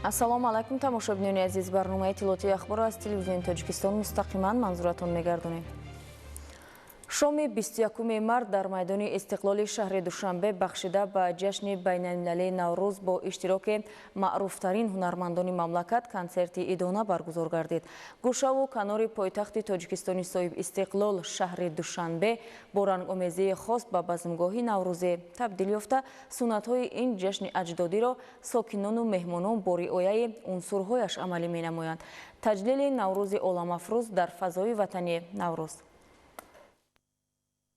Ассалому алайкум, тамошобинони азиз. Барномаи иттилоотии ахборро аз телевизиони Тоҷикистон мустақиман манзуратон мегардонем. Шоми 21 март дар майдони Истиқлоли шаҳри Душанбе бахшида ба ҷашни байналмилалии Наврӯз бо иштироки маъруфтарин ҳунармандони мамлакат консерти идона баргузор гардид. Гӯшаву канори пойтахти Тоҷикистони соҳиб истиқлол шаҳри Душанбе бо рангомезии хос ба базмгоҳи наврӯзӣ табдил ёфта, суннатҳои ин ҷашни аҷдодиро сокинону меҳмонон бо риояи унсурҳояш амалӣ менамоянд. Таҷлили Наврӯзи оламафрӯз дар фазои ватани Наврӯз.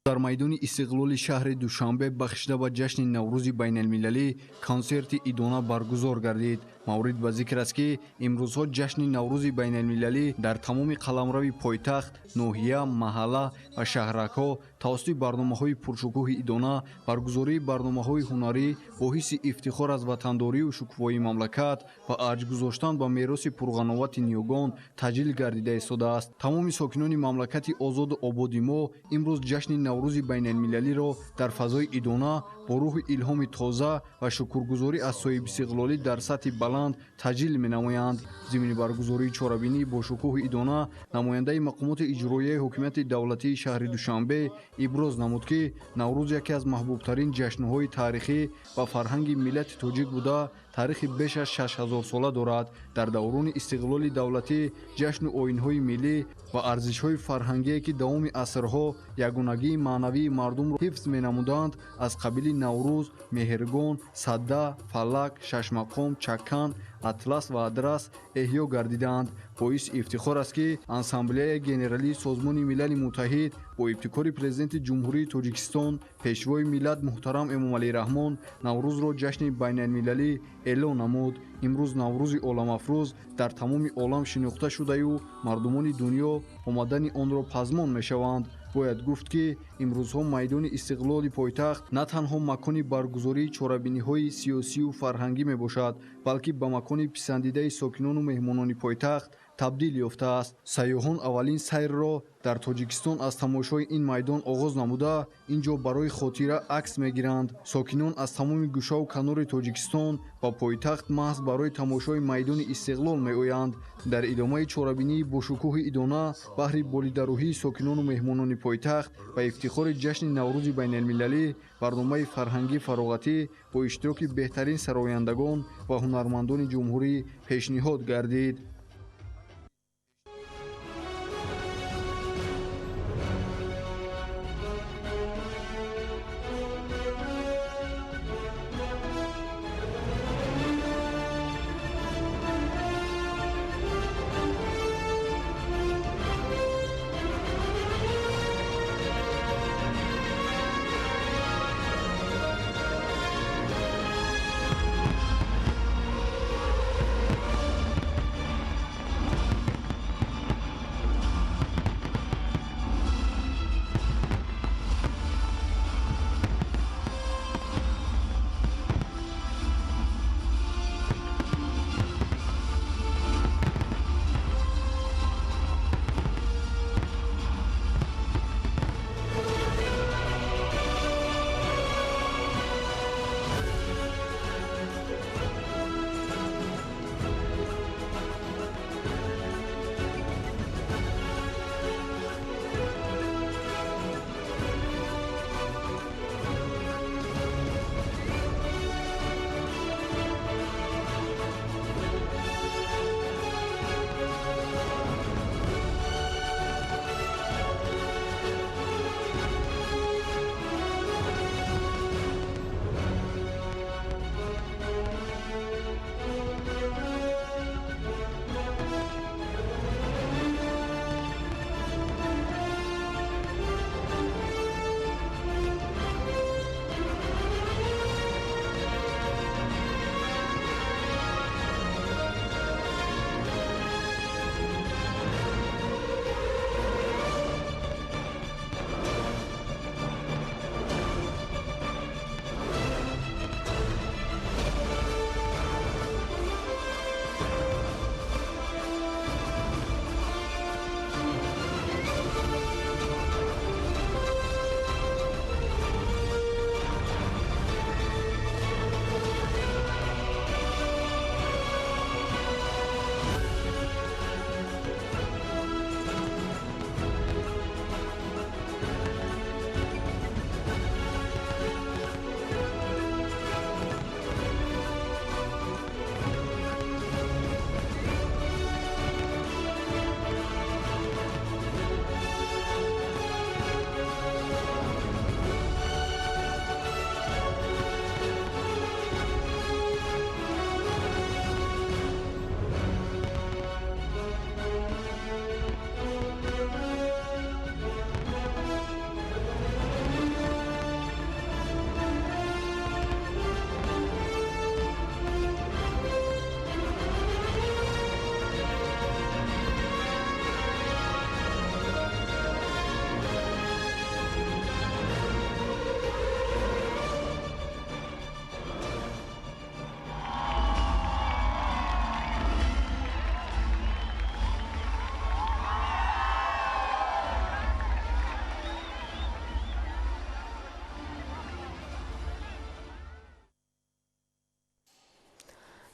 Дар майдони Истиқлоли шаҳри Душанбе бахшида ба ҷашни Наврӯзи байналмилалӣ консерти идона баргузор гардид. Маврид ба зикр аст, ки имрӯзҳо ҷашни Наврӯзи байналмилалӣ дар тамоми қаламрави пойтахт, ноҳия, маҳалла ва шаҳракҳо тавассути барномаҳои пуршукӯҳи идона, баргузории барномаҳои ҳунарӣ бо ҳисси ифтихор аз ватандорию шукуфоии мамлакат ва арҷ гузоштан ба мероси пурғановати ниёгон таҷлил гардида истодааст. Тамоми сокинони мамлакати озоду ободи мо имрӯз ҷашни Наврӯзи байналмилалиро дар фазои идона бо рӯҳи илҳоми тоза ва шукргузорӣ аз соҳибистиқлолӣ дар сатҳи баланд таҷлил менамоянд. Зимни баргузории чорабинӣ бо шукӯҳи идона намояндаи мақомоти иҷроияи ҳокимияти давлатии шаҳри Душанбе иброз намуд, ки Наврӯз яке аз маҳбубтарин ҷашнҳои таърихӣ ва фарҳанги миллати тоҷик буда, таърихи беш аз 6000 сола дорад. Дар даврони истиқлоли давлатӣ ҷашну оинҳои миллӣ ва арзишҳои фарҳангие, ки давоми асрҳо ягонагии маънавии мардумро ҳифз менамуданд, аз қабили Наврӯз, Меҳргон, Садда, Фалак, Шашмақом, Чаккан, Атлас ва Адрас эҳё гардидаанд. Боиси ифтихор аст, ки Ассамблеяи Генералии Созмони Милали Муттаҳид бо ибтикори Президенти Ҷумҳурии Тоҷикистон, Пешвои миллат муҳтарам Эмомалӣ Раҳмон Наврӯзро ҷашни байналмилалӣ эълон намуд. Имрӯз Наврӯзи оламафрӯз дар тамоми олам шинохта шудаю мардумони дунё омадани онро пазмон мешаванд. Бояд гуфт, ки имрӯзҳо майдони Истиқлоли пойтахт на танҳо макони баргузории чорабиниҳои сиёсию фарҳангӣ мебошад, балки ба макони писандидаи сокинону меҳмонони пойтахт табдил ёфтааст. Сайёҳон аввалин сайрро дар Тоҷикистон аз тамошои ин майдон оғоз намуда, ин ҷо барои хотира акс мегиранд. Сокинон аз тамоми гӯшаву канори Тоҷикистон ба пойтахт маҳз барои тамошои майдони Истиқлол меоянд. Дар идомаи чорабинии бошукӯҳи идона баҳри болидарӯҳии сокинону меҳмонони пойтахт ба ифтихори ҷашни Наврӯзи байналмилалӣ барномаи фарҳангӣ фароғатӣ бо иштироки беҳтарин сарояндагон ва ҳунармандони ҷумҳурӣ пешниҳод гардид.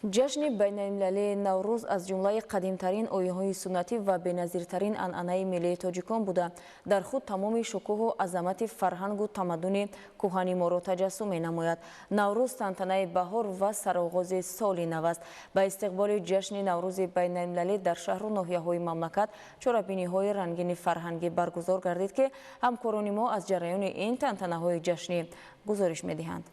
Ҷашни байналмилалии Наврӯз аз ҷумлаи қадимтарин оинҳои суннатӣ ва беназиртарин анъанаи миллии тоҷикон буда, дар худ тамоми шукӯҳу азамати фарҳангу тамаддуни кӯҳани моро таҷассум менамояд. Наврӯз тантанаи баҳор ва сароғози соли нав аст. Ба истиқболи ҷашни Наврӯзи байналмилалӣ дар шаҳру ноҳияҳои мамлакат чорабиниҳои рангини фарҳангӣ баргузор гардид, ки ҳамкорони мо аз ҷараёни ин тантанаҳои ҷашнӣ гузориш медиҳанд.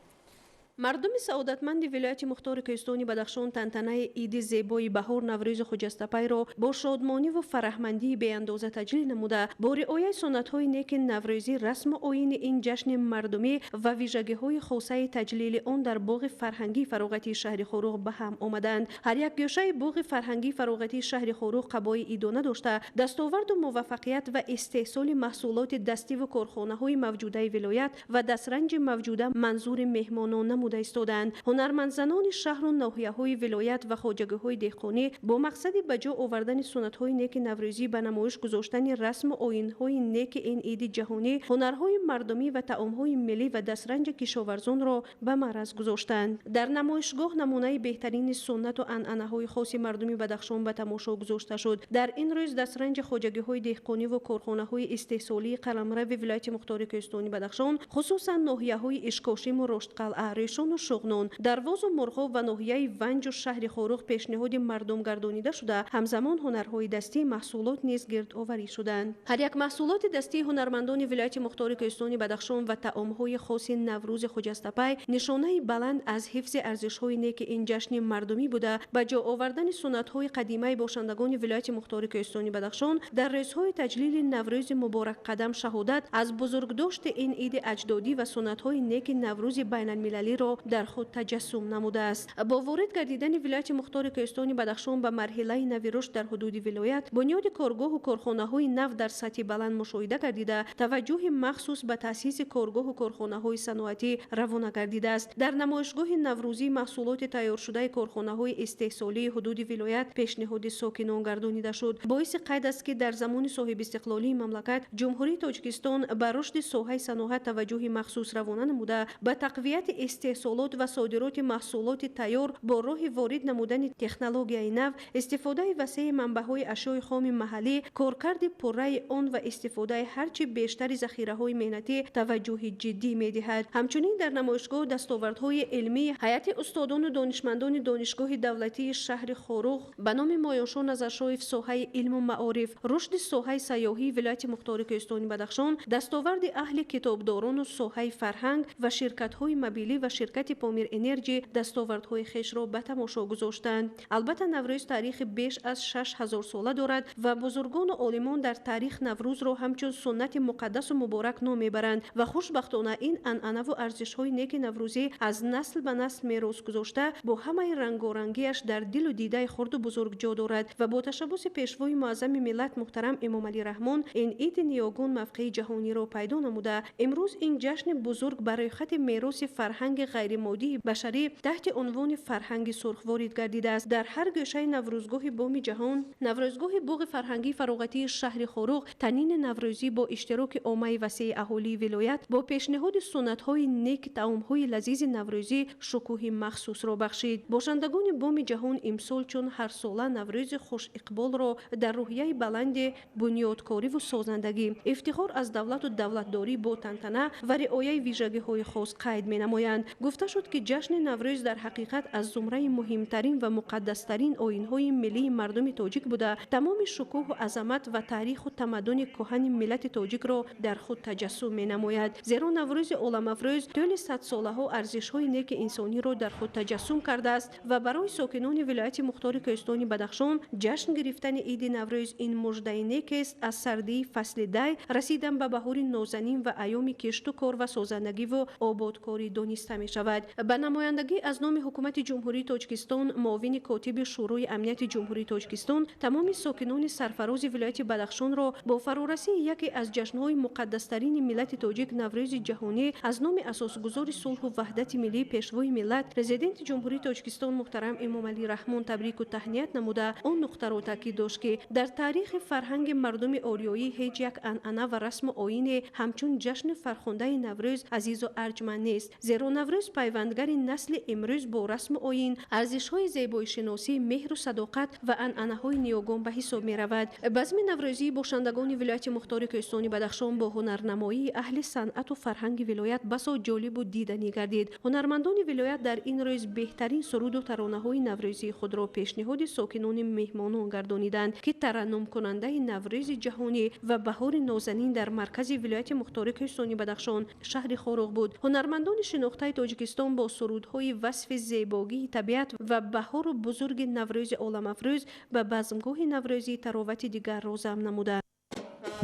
Мардуми саодатманди вилояти мухтори Кӯҳистони Бадахшон тантанаи иди зебои баҳор, Наврӯзи хуҷастапайро бо шодмониву фараҳмандии беандоза таҷлил намуда, бо риояи суннатҳои неки наврӯзӣ, расму оини ин ҷашни мардумӣ ва вижагиҳои хосаи таҷлили он дар боғи фарҳангии фароғатии шаҳри Хоруғ ба ҳам омаданд. Ҳар як гӯшаи боғи фарҳангии фароғатии шаҳри Хоруғ қабои идона дошта, дастоварду муваффақият ва истеҳсоли маҳсулоти дастиву корхонаҳои мавҷудаи вилоят ва дастранҷи мавҷуда манзури меҳмонон намуда истодаанд. Ҳунармандзанони шаҳру ноҳияҳои вилоят ва хоҷагиҳои деҳқонӣ бо мақсади ба ҷо овардани суннатҳои неки наврӯзӣ, ба намоиш гузоштани расму оинҳои неки ин иди ҷаҳонӣ, ҳунарҳои мардумӣ ва таомҳои миллӣ ва дастранҷи кишоварзонро ба маъраз гузоштанд. Дар намоишгоҳ намунаи беҳтарини суннату анъанаҳои хоси мардуми Бадахшон ба тамошо гузошта шуд. Дар ин рӯз дастранҷи хоҷагиҳои деҳқониву корхонаҳои истеҳсолии қаламрави вилояти мухтори Кӯҳистони Бадахшон, хусусан ноҳияҳои Ишкошиму Роштқалъа, Решону Шуғнон, Дарвозу Мурғоб ва ноҳияи Ванҷу шаҳри Хоруғ пешниҳоди мардум гардонида шуда, ҳамзамон ҳунарҳои дастии маҳсулот низ гирдоварӣ шуданд. Ҳар як маҳсулоти дастии ҳунармандони вилояти мухтори Кӯҳистони Бадахшон ва таомҳои хоси Наврӯзи хуҷастапай нишонаи баланд аз ҳифзи арзишҳои неки ин ҷашни мардумӣ буда, ба ҷо овардани суннатҳои қадимаи бошандагони вилояти мухтори Кӯҳистони Бадахшон дар рӯзҳои таҷлили Наврӯзи муборакқадам шаҳодат аз бузургдошти ин иди аҷдодӣ ва суннатҳои неки Наврӯзи байналмилалиро дар худ таҷассум намудааст. Бо ворид гардидани вилояти мухтори Кӯҳистони Бадахшон ба марҳилаи нави рушд дар ҳудуди вилоят, бунёди коргоҳу корхонаҳои нав дар сатҳи баланд мушоҳида гардида, таваҷҷӯҳи махсус ба таъсиси коргоҳу корхонаҳои саноатӣ равона гардидааст. Дар намоишгоҳи наврӯзӣ маҳсулоти тайёршудаи корхонаҳои истеҳсолии ҳудуди вилоят пешниҳоди сокинон гардонида шуд. Боиси қайд аст, ки дар замони соҳибистиқлолии мамлакат Ҷумҳурии Тоҷикистон ба рушди соҳаи саноат таваҷҷӯҳи махсус равона намуда, ба тақвияти истеҳсолот ва содироти маҳсулоти тайёр бо роҳи ворид намудани технологияи нав, истифодаи васеи манбаъҳои ашёи хоми маҳаллӣ, коркарди пурраи он ва истифодаи ҳарчи бештари захираҳои меҳнатӣ таваҷҷӯҳи ҷиддӣ медиҳад. Ҳамчунин дар намоишгоҳ дастовардҳои илмии ҳайати устодону донишмандони Донишгоҳи давлатии шаҳри Хоруғ ба номи Моёншоҳ Назаршоев, соҳаи илму маориф, рушди соҳаи сайёҳии вилояти мухтори Кӯҳистони Бадахшон, дастоварди аҳли китобдорону соҳаи фарҳанг ва ширкатҳои мобилӣ ва ширкати Помир Энерҷи дастовардҳои хешро ба тамошо гузоштанд. Албатта, Наврӯз таърихи беш аз 6000 сола дорад ва бузургону олимон дар таърих Наврӯзро ҳамчун суннати муқаддасу муборак ном мебаранд ва хушбахтона ин анъанаву арзишҳои неки наврӯзӣ аз насл ба насл мерос гузошта, бо ҳамаи рангорангиаш дар дилу дидаи хурду бузург ҷо дорад ва бо ташаббуси пешвои муаззами миллат муҳтарам Эмомалӣ Раҳмон ин иди ниёгон мавқеи ҷаҳониро пайдо намуда, имрӯз ин ҷашни бузург ба рӯйхати мероси фарҳанги ғайримоддии башарӣ таҳти унвони фарҳанги сурх ворид гардидааст. Дар ҳар гӯшаи наврӯзгоҳи боми ҷаҳон, наврӯзгоҳи боғи фарҳангии фароғатии шаҳри Хоруғ танини наврӯзӣ бо иштироки оммаи васеи аҳолии вилоят бо пешниҳоди суннатҳои нек, таомҳои лазизи наврӯзӣ шукӯҳи махсусро бахшид. Бошандагони боми ҷаҳон имсол чун ҳарсола Наврӯзи хушиқболро дар рӯҳияи баланди бунёдкориву созандагӣ, ифтихор аз давлату давлатдорӣ бо тантана ва риояи вижагиҳои хос қайд менамоянд. Гуфта шуд, ки ҷашни Наврӯз дар ҳақиқат аз зумраи муҳимтарин ва муқаддастарин оинҳои миллии мардуми тоҷик буда, тамоми шукӯҳу азамат ва таъриху тамаддуни кӯҳани миллати тоҷикро дар худ таҷассум менамояд. Зеро Наврӯзи оламафрӯз тӯли садсолаҳо арзишҳои неки инсониро дар худ таҷассум кардааст ва барои сокинони вилояти мухтори Кӯҳистони Бадахшон ҷашн гирифтани иди Наврӯз ин муждаи некест аз сардии фасли дай расидан ба баҳори нозанин ва айёми кишту кор ва созандагиву ободкорӣ дониста мешавад. Ба намояндагӣ аз номи Ҳукумати Ҷумҳурии Тоҷикистон муовини котиби Шӯрои амнияти Ҷумҳурии Тоҷикистон тамоми сокинони сарфарози вилояти Бадахшонро бо фарорасии яке аз ҷашнҳои муқаддастарини миллати тоҷик, Наврӯзи ҷаҳонӣ, аз номи асосгузори сулҳу ваҳдати миллӣ, пешвои миллат, Президенти Ҷумҳурии Тоҷикистон муҳтарам Эмомалӣ Раҳмон табрику таҳният намуда, он нуқтаро таъкид дошт, ки дар таърихи фарҳанги мардуми ориёӣ ҳеҷ як анъана ва расму оине ҳамчун ҷашни фархундаи Наврӯз азизу арҷманд нест. Зеро Наврӯз Наврӯз пайвандгари насли имрӯз бо расму оин, арзишҳои зебоишиносӣ, меҳру садоқат ва анъанаҳои ниёгон ба ҳисоб меравад. Базми наврӯзии бошандагони вилояти мухтори Кӯҳистони Бадахшон бо ҳунарнамоии аҳли санъату фарҳанги вилоят басо ҷолибу диданӣ гардид. Ҳунармандони вилоят дар ин рӯз беҳтарин суруду таронаҳои наврӯзии худро пешниҳоди сокинони меҳмонон гардониданд, ки тараннумкунандаи Наврӯзи ҷаҳонӣ ва баҳори нозанин дар маркази вилояти мухтори Кӯҳистони Бадахшон, шаҳри Хоруғ буд. Ҳунармандони шинохтаи Тоҷикистон бо сурудҳои васфи зебогии табиат ва баҳору бузурги Наврӯзи оламафрӯз ба базмгоҳи наврӯзии таровати дигарро зам намуданд.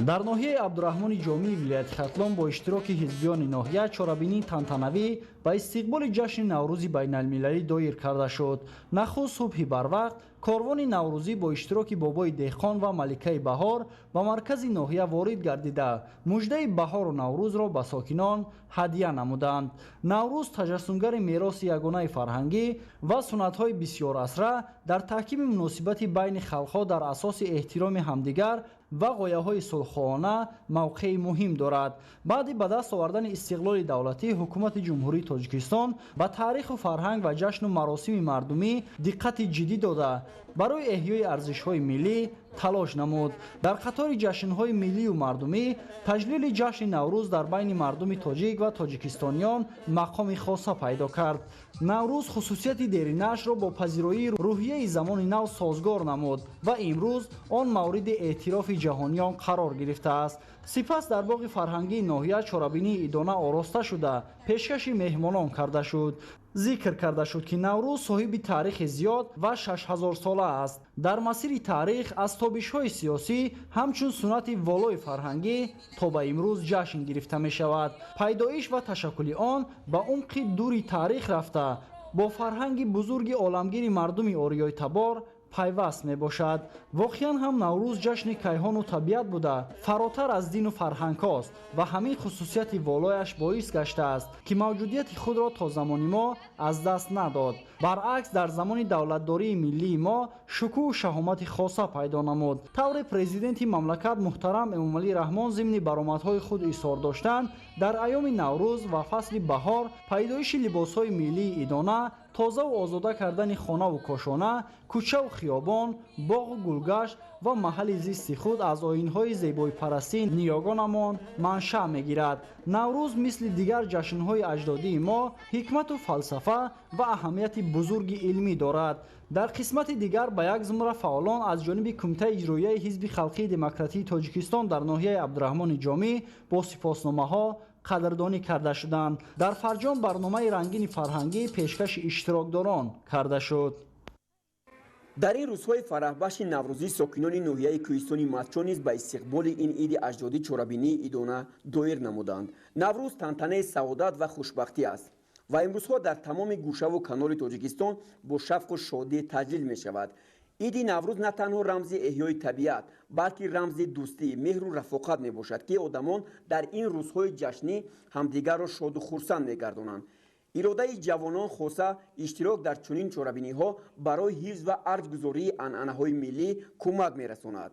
Дар ноҳияи Абдураҳмони Ҷомии вилояти Хатлон бо иштироки ҳизбиёни ноҳия чорабинии тантанавӣ ба истиқболи ҷашни Наврӯзи байналмилалӣ доир карда шуд. Нахуст субҳи барвақт корвони наврӯзӣ бо иштироки бобои деҳқон ва маликаи баҳор ба маркази ноҳия ворид гардида, муждаи баҳору наврӯзро ба сокинон ҳадя намуданд. Наврӯз таҷассумгари мероси ягонаи фарҳангӣ ва суннатҳои бисёрасра дар таҳкими муносибати байни халқҳо дар асоси эҳтироми ҳамдигар ва ғояҳои сулҳхоҳона мавқеи муҳим дорад. Баъди ба даст овардани истиқлоли давлатӣ, ҳукумати Ҷумҳурии Тоҷикистон ба таъриху фарҳанг ва ҷашну маросими мардумӣ диққати ҷиддӣ дода, барои эҳёи арзишҳои миллӣ талош намуд. Дар қатори ҷашнҳои миллию мардумӣ таҷлили ҷашни Наврӯз дар байни мардуми тоҷик ва тоҷикистониён мақоми хоса пайдо кард. Наврӯз хусусияти деринашро бо пазироии рӯҳияи замони нав созгор намуд ва имрӯз он мавриди эътирофи ҷаҳониён қарор гирифтааст. Сипас дар боғи фарҳангии ноҳия чорабинии идона ороста шуда, пешкаши меҳмонон карда шуд. Зикр карда шуд, ки Наврӯз соҳиби таърихи зиёд ва 6000сола аст. Дар масири таърих аз тобишҳои сиёсӣ ҳамчун суннати волои фарҳангӣ то ба имрӯз ҷашн гирифта мешавад. Пайдоиш ва ташаккули он ба умқи дури таърих рафта, бо фарҳанги бузурги оламгири мардуми ориёйтабор пайваст мебошад. Воқеан ҳам Наврӯз ҷашни кайҳону табиат буда, фаротар аз дину фарҳангҳост ва ҳамин хусусияти волояш боис гаштааст, ки мавҷудияти худро то замони мо аз даст надод. Баръакс, дар замони давлатдории миллии мо шукӯҳу шаҳомати хоса пайдо намуд. Тавре президенти мамлакат муҳтарам Эмомалӣ Раҳмон зимни баромадҳои худ изҳор доштанд, дар айёми Наврӯз ва фасли баҳор пайдоиши либосҳои миллии идона, тозаву озода кардани хонаву кошона, кӯчаву хиёбон, боғу гулгашт ва маҳалли зисти худ аз оинҳои зебоипарастии ниёгонамон маншаъ мегирад. Наврӯз мисли дигар ҷашнҳои аҷдодии мо ҳикмату фалсафа ва аҳамияти бузурги илмӣ дорад. Дар қисмати дигар ба як зумра фаъолон аз ҷониби Кумитаи иҷроияи Ҳизби халқии демократии Тоҷикистон дар ноҳияи Абдураҳмони Ҷомӣ бо сипосномаҳо қадрдонӣ карда шуданд. Дар фарҷом барномаи рангини фарҳангӣ пешкаши иштирокдорон карда шуд. Дар ин рӯзҳои фараҳбахши наврӯзӣ сокинони ноҳияи Кӯҳистони Мастчоҳ низ ба истиқболи ин иди аҷдодӣ чорабинии идона доир намуданд. Наврӯз тантанаи саодат ва хушбахтӣ аст ва имрӯзҳо дар тамоми гӯшаву канори Тоҷикистон бо шавқу шодӣ таҷлил мешавад. Иди Наврӯз на танҳо рамзи эҳёи табиат, балки рамзи дӯстӣ, меҳру рафоқат мебошад, ки одамон дар ин рӯзҳои ҷашнӣ ҳамдигарро шоду хурсанд мегардонанд. Иродаи ҷавонон, хоса иштирок дар чунин чорабиниҳо барои ҳифз ва арҷгузории анъанаҳои миллӣ кӯмак мерасонад.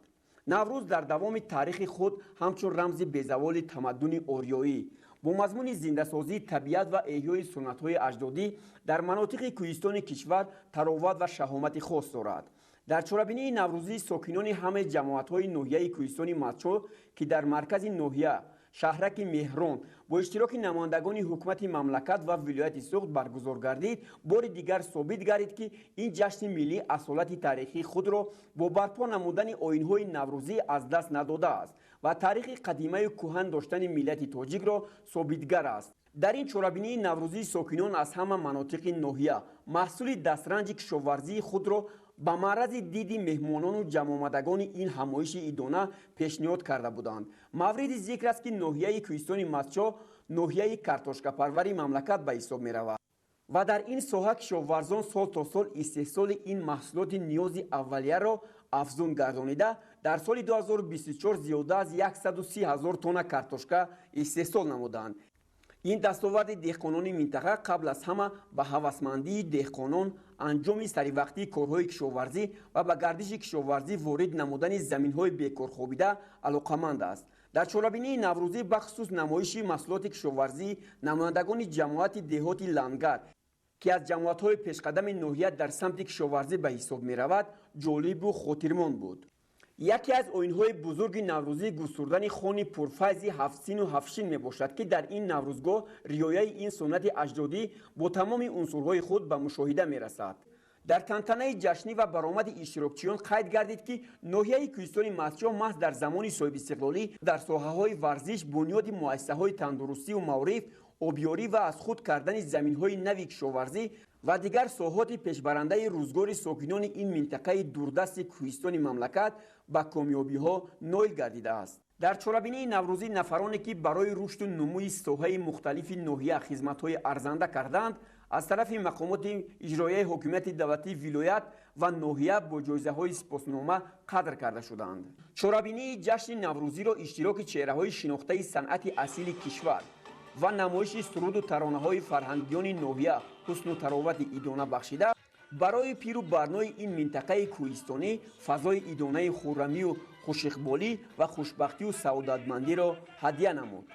Наврӯз дар давоми таърихи худ ҳамчун рамзи безаволи тамаддуни ориёӣ бо мазмуни зиндасозии табиат ва эҳёи суннатҳои аҷдодӣ дар манотиқи кӯҳистони кишвар тароват ва шаҳомати хос дорад. Дар чорабинии наврӯзӣ сокинони ҳамаи ҷамоатҳои ноҳияи Кӯҳистони Мастчоҳ, ки дар маркази ноҳия шаҳраки Меҳрон бо иштироки намояндагони ҳукумати мамлакат ва вилояти Суғд баргузор гардид, бори дигар собит гардид, ки ин ҷашни миллӣ асолати таърихии худро бо барпо намудани оинҳои наврӯзӣ аз даст надодааст ва таърихи қадимаю кӯҳан доштани миллати тоҷикро собитгар аст. Дар ин чорабинии наврӯзӣ сокинон аз ҳама манотиқи ноҳия маҳсули дастранҷи кишоварзии худро ба маърази диди меҳмонону ҷамъомадагони ин ҳамоиши идона пешниҳод карда буданд. Мавриди зикр аст, ки ноҳияи Кӯҳистони Мастчоҳ ноҳияи картошкапарвари мамлакат ба ҳисоб меравад ва дар ин соҳа кишоварзон сол то сол истеҳсоли ин маҳсулоти ниёзи аввалияро афзун гардонида, дар соли 2024 зиёда аз 130 ҳазор тонна картошка истеҳсол намуданд. Ин дастоварди деҳқонони минтақа қабл аз ҳама ба ҳавасмандии деҳқонон, анҷоми саривақтии корҳои кишоварзӣ ва ба гардиши кишоварзӣ ворид намудани заминҳои бекорхобида алоқаманд аст. Дар чорабинии наврӯзӣ бахусус намоиши маҳсулоти кишоварзӣ намояндагони ҷамоати деҳоти Лангар, ки аз ҷамоатҳои пешқадами ноҳия дар самти кишоварзӣ ба ҳисоб меравад, ҷолибу хотирмон буд. Яке аз оинҳои бузурги наврӯзӣ густурдани хони пурфайзи ҳафтсину ҳафтшин мебошад, ки дар ин наврӯзгоҳ риояи ин суннати аҷдодӣ бо тамоми унсурҳои худ ба мушоҳида мерасад. Дар тантанаи ҷашнӣ ва баромади иштирокчиён қайд гардид, ки ноҳияи кӯҳистони Мастчоҳ маҳз дар замони соҳибистиқлолӣ дар соҳаҳои варзиш, бунёди муассисаҳои тандурустию маориф, обёрӣ ва аз худ кардани заминҳои нави кишоварзӣ ва дигар соҳоти пешбарандаи рӯзгори сокинони ин минтақаи дурдасти кӯҳистони мамлакат ба комёбиҳо ноил гардидааст. Дар чорабинии наврӯзӣ нафароне, ки барои рушду нумӯи соҳаи мухталифи ноҳия хизматҳои арзанда карданд, аз тарафи мақомоти иҷроияи ҳокимияти давлатии вилоят ва ноҳия бо ҷоизаҳои сипоснома қадр карда шуданд. Чорабинии ҷашни наврӯзиро иштироки чеҳраҳои шинохтаи санъати асили кишвар ва намоиши суруду таронаҳои фарҳангиёни ноҳия ҳусну таровати идона бахшида, барои пиру барнои ин минтақаи кӯҳистонӣ фазои идонаи хуррамию хушиқболӣ ва хушбахтию саодатмандиро ҳадя намуд.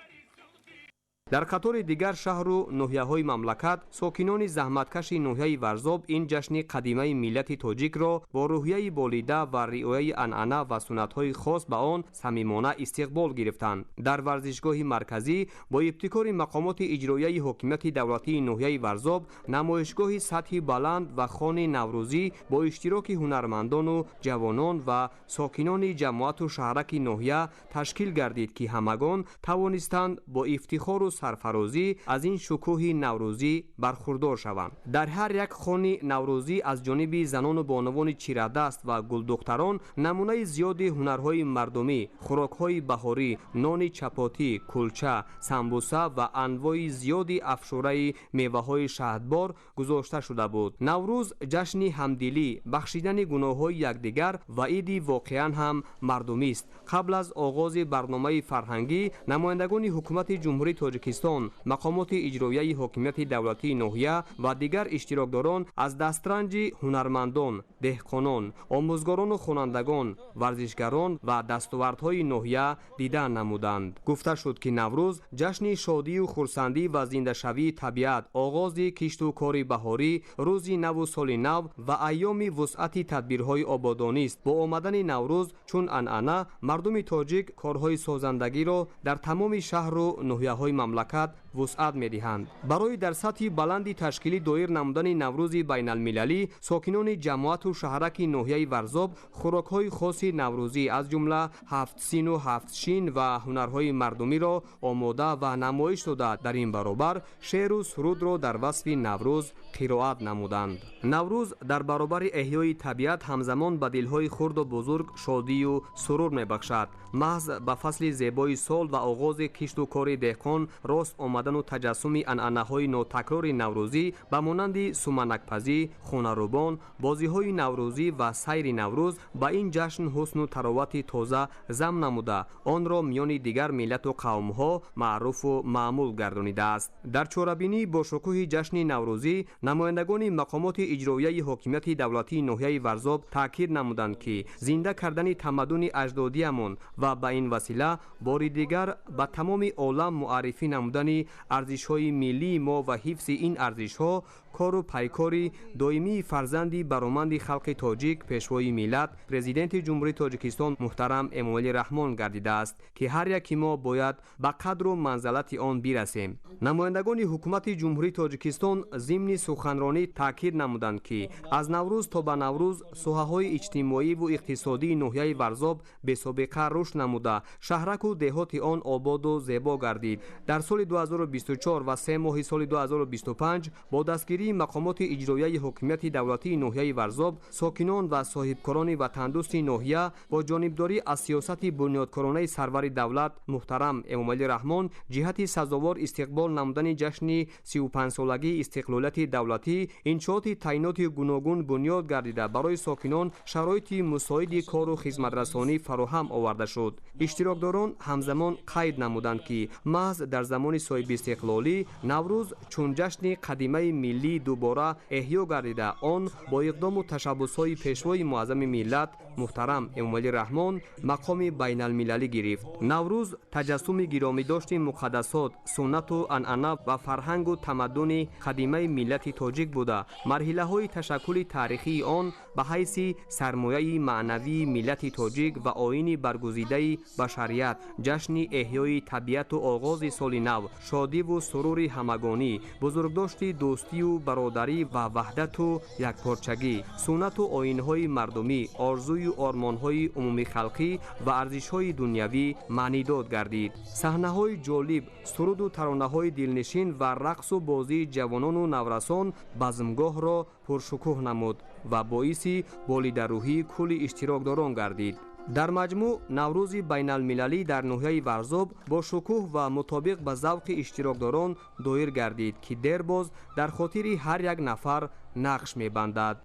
Дар қатори дигар шаҳру ноҳияҳои мамлакат сокинони заҳматкаши ноҳияи Варзоб ин ҷашни қадимаи миллати тоҷикро бо рӯҳияи болида ва риояи анъана ва суннатҳои хос ба он самимона истиқбол гирифтанд. Дар варзишгоҳи марказӣ бо ибтикори мақомоти иҷроияи ҳокимияти давлатии ноҳияи Варзоб намоишгоҳи сатҳи баланд ва хони наврӯзӣ бо иштироки ҳунармандону ҷавонон ва сокинони ҷамоату шаҳраки ноҳия ташкил гардид, ки ҳамагон тавонистанд бо ифтихору сарфарозӣ аз ин шукӯҳи наврӯзӣ бархурдор шаванд. Дар ҳар як хони наврӯзӣ аз ҷониби занону бонувони чирадаст ва гулдухтарон намунаи зиёди ҳунарҳои мардумӣ, хӯрокҳои баҳорӣ, нони чапотӣ, кулча, самбуса ва анвои зиёди афшураи меваҳои шаҳдбор гузошта шуда буд. Наврӯз ҷашни ҳамдилӣ, бахшидани гуноҳҳои якдигар ва иди воқеан ҳам мардумист. Қабл аз оғози барномаи фарҳангӣ намояндагони ҳукумати Ҷумҳурии Тоҷикистон, мақомоти иҷроияи ҳокимияти давлатии ноҳия ва дигар иштирокдорон аз дастранҷи ҳунармандон, деҳқонон, омӯзгорону хонандагон, варзишгарон ва дастовардҳои ноҳия дида намуданд. Гуфта шуд, ки Наврӯз ҷашни шодию хурсандӣ ва зиндашавии табиат, оғози кишту кори баҳорӣ, рӯзи наву соли нав ва айёми вусъати тадбирҳои ободонист. Бо омадани Наврӯз чун анъана мардуми тоҷик корҳои созандагиро дар тамоми шаҳру ноҳияҳои мамлакат вусъат медиҳанд. Барои дар сатҳи баланди ташкилӣ доир намудани Наврӯзи байналмилалӣ сокинони ҷамоату шаҳраки ноҳияи Варзоб хӯрокҳои хоси наврӯзӣ аз ҷумла ҳафтсину ҳафтшин ва ҳунарҳои мардумиро омода ва намоиш дода, дар ин баробар шеъру сурудро дар васфи Наврӯз қироат намуданд. Наврӯз дар баробари эҳёи табиат ҳамзамон ба дилҳои хурду бузург шодию сурур мебахшад. Маҳз ба фасли зебои сол ва оғози кишту кори деҳқон рост омадану таҷассуми анъанаҳои нотакрори наврӯзӣ ба монанди суманакпазӣ, хонарӯбон, бозиҳои наврӯзӣ ва сайри наврӯз ба ин ҷашн ҳусну таровати тоза зам намуда, онро миёни дигар миллату қавмҳо маъруфу маъмул гардонидааст. Дар чорабинии бошукӯҳи ҷашни наврӯзӣ намояндагони мақомоти иҷроияи ҳокимияти давлатии ноҳияи Варзоб таъкид намуданд, ки зинда кардани тамаддуни аҷдодиямон ва ба ин васила бори дигар ба тамоми олам муаррифӣ намудани арзишҳои миллии мо ва ҳифзи ин арзишҳо кору пайкори доимии фарзанди бароманди халқи тоҷик, пешвои миллат, Президенти Ҷумҳурии Тоҷикистон муҳтарам Эмомалӣ Раҳмон гардидааст, ки ҳар яки мо бояд ба қадру манзалати он бирасем. Намояндагони ҳукумати Ҷумҳурии Тоҷикистон зимни суханронӣ таъкид намуданд, ки аз Наврӯз то ба Наврӯз соҳаҳои иҷтимоиву иқтисодии ноҳияи Варзоб бесобиқа рушд намуда, шаҳраку деҳоти он ободу зебо гардид. Дар соли 2024 ва 3 моҳи соли 2025 бо дастгирии мақомоти иҷроияи ҳокимияти давлатии ноҳияи Варзоб сокинон ва соҳибкорони ватандӯсти ноҳия бо ҷонибдорӣ аз сиёсати бунёдкоронаи сарвари давлат муҳтарам Эмомалӣ Раҳмон ҷиҳати сазовор истиқбол намудани ҷашни 35-солагии истиқлолияти давлатӣ иншооти таъиноти гуногун бунёд гардида, барои сокинон шароити мусоиди кору хизматрасонӣ фароҳам оварда шуд. Иштирокдорон ҳамзамон қайд намуданд, ки маҳз дар замони соҳибистиқлолӣ Наврӯз чун ҷашни қадимаи миллӣ Миллӣ дубора эҳё гардида, он бо иқдому ташаббусҳои Пешвои Муаззами миллат муҳтарам Эмомалӣ Раҳмон мақоми байналмилалӣ гирифт. Наврӯз таҷассуми гиромидошти муқаддасот, суннату анъана ва фарҳангу тамаддуни қадимаи миллати тоҷик буда, марҳилаҳои ташаккули таърихии он ба ҳайси сармояи маънавии миллати тоҷик ва оини баргузидаи башарият, ҷашни эҳёи табиату оғози соли нав, шодиву сурури ҳамагонӣ, бузургдошти дӯстию бародарӣ ва ваҳдату якпорчагӣ, суннату оинҳои мардумӣ, орзую ормонҳои умумихалқӣ ва арзишҳои дунявӣ маънидод гардид. Саҳнаҳои ҷолиб, суруду таронаҳои дилнишин ва рақсу бозии ҷавонону наврасон базмгоҳро пуршукӯҳ намуд ва боиси болидарӯҳии кулли иштирокдорон гардид. Дар маҷмӯъ, Наврӯзи байналмилалӣ дар ноҳияи Варзоб бо шукӯҳ ва мутобиқ ба завқи иштирокдорон доир гардид, ки дербоз дар хотири ҳар як нафар нақш мебандад.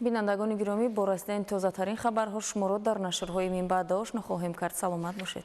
Бинандагони гиромӣ, бо расидани тозатарин хабарҳо шуморо дар нашрҳои минбаъда ошно хоҳем кард. Саломат бошед.